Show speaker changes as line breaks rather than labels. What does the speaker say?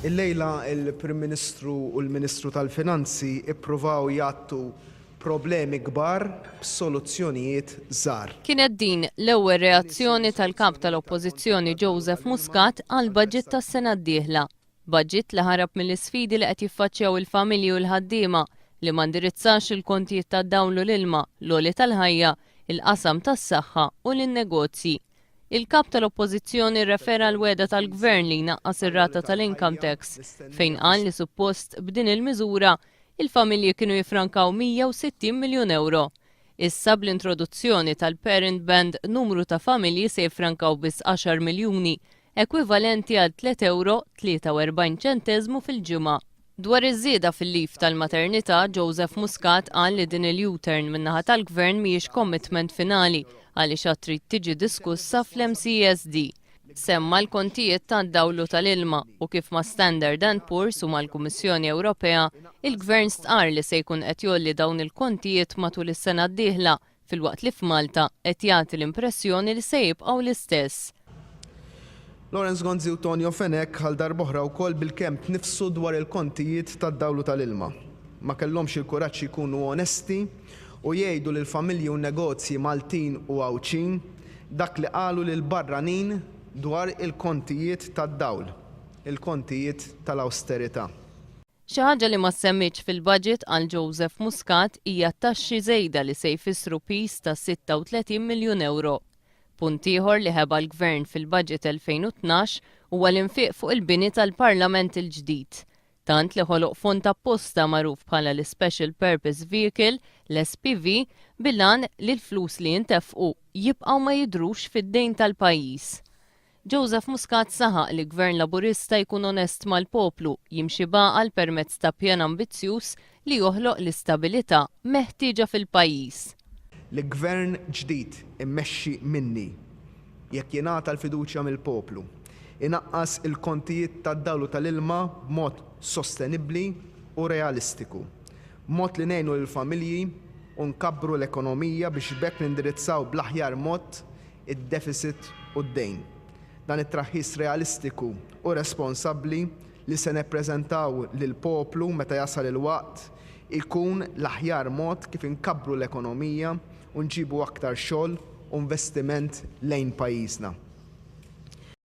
Illejla il-Prim Ministru u l-Ministru tal-Finanzi ippruvaw jgħattu problemi kbar b'soluzzjonijiet żgħar.
Kienet din l-ewwel reazzjoni tal-Kap tal-Oppożizzjoni Joseph Muscat għall-budget tas-sena d-dieħla. Budget li ħarab mill-isfidi li qed jiffaċċjaw il-familji u l-ħaddiema, li ma ndirizzax il-kontijiet tad-dawl u l-ilma, l-għoli tal-ħajja, il-qasam tas-saħħa u lin-negozji. Il-Kap tal-Oppożizzjoni rrefera għall-wegħda tal-Gvern li jnaqqas ir-rata tal-income tax, fejn qal li suppost b'din il-miżura, il-familji kienu jiffrankaw 160 miljun ewro. Issa bl-introduzzjoni tal-parent band numru ta' familji se jiffrankaw biss għaxar miljuni, ekwivalenti għal tliet ewro 43 ċenteżmu fil-ġimgħa. Dwar iż-żieda fil-leave tal-maternità, Joseph Muscat qal li din il-U-turn min-naħa tal-Gvern mhijiex commitment finali għaliex għad trid tiġi diskussa fl-MCESD. Semma l-kontijiet tad-dawl u tal-ilma u kif ma' Standard and Poor's u mal-Kummissjoni Ewropea, il-Gvern stqarr li se jkun qed jgħolli dawn il-kontijiet matul is-sena d-dieħla filwaqt li f'Malta qed jagħti l-impressjoni li se jibqgħu l-istess.
Lawrence Gonzi u Tonio Fenech għal darb'oħra wkoll bilkemm tniffsu dwar il-kontijiet tad-dawl u tal-ilma. Ma kellhomx il-kuraġġ jkunu onesti u jgħidu lill-familji u negozji Maltin u Għawdxin dak li qalu lill-barranin dwar il-kontijiet tad-dawl, il-kontijiet tal-awsterità.
Xi ħaġa li ma ssemmietx fil-budget, qal Joseph Muscat, hija t-taxxi żejda li se jfissru piż ta' 36 miljun ewro. Punt ieħor li ħeba l-Gvern fil-budget 2012 huwa l-infiq fuq il-bini tal-Parlament il-ġdid. Tant li ħoloq fond apposta magħruf bħala l-Special Purpose Vehicle, l-SPV, bil-għan li l-flus li jintefqu jibqgħu ma jidhrux fid-dejn tal-pajjiż. Joseph Muscat saħaq li Gvern Laburista jkun onest mal-poplu, jimxi b'għaqal permezz ta' pjan ambizzjuż li joħloq l-istabilità meħtieġa fil-pajjiż.
Li Gvern ġdid immexxi minni, jekk jingħata l-fiduċja mill-poplu, inaqqas il-kontijiet tad-dawl u tal-ilma b'mod sostenibbli u realistiku, b'mod li ngħinu lill-familji u nkabbru l-ekonomija biex b'hekk nindirizzaw bl-aħjar mod id-deficit u d-dejn. Dan it-traħħis realistiku u responsabbli li se neppreżentaw lill-poplu meta jasal il-waqt ikun l-aħjar mod kif inkabbru l-ekonomija u nġibu aktar xogħol u investiment lejn pajjiżna.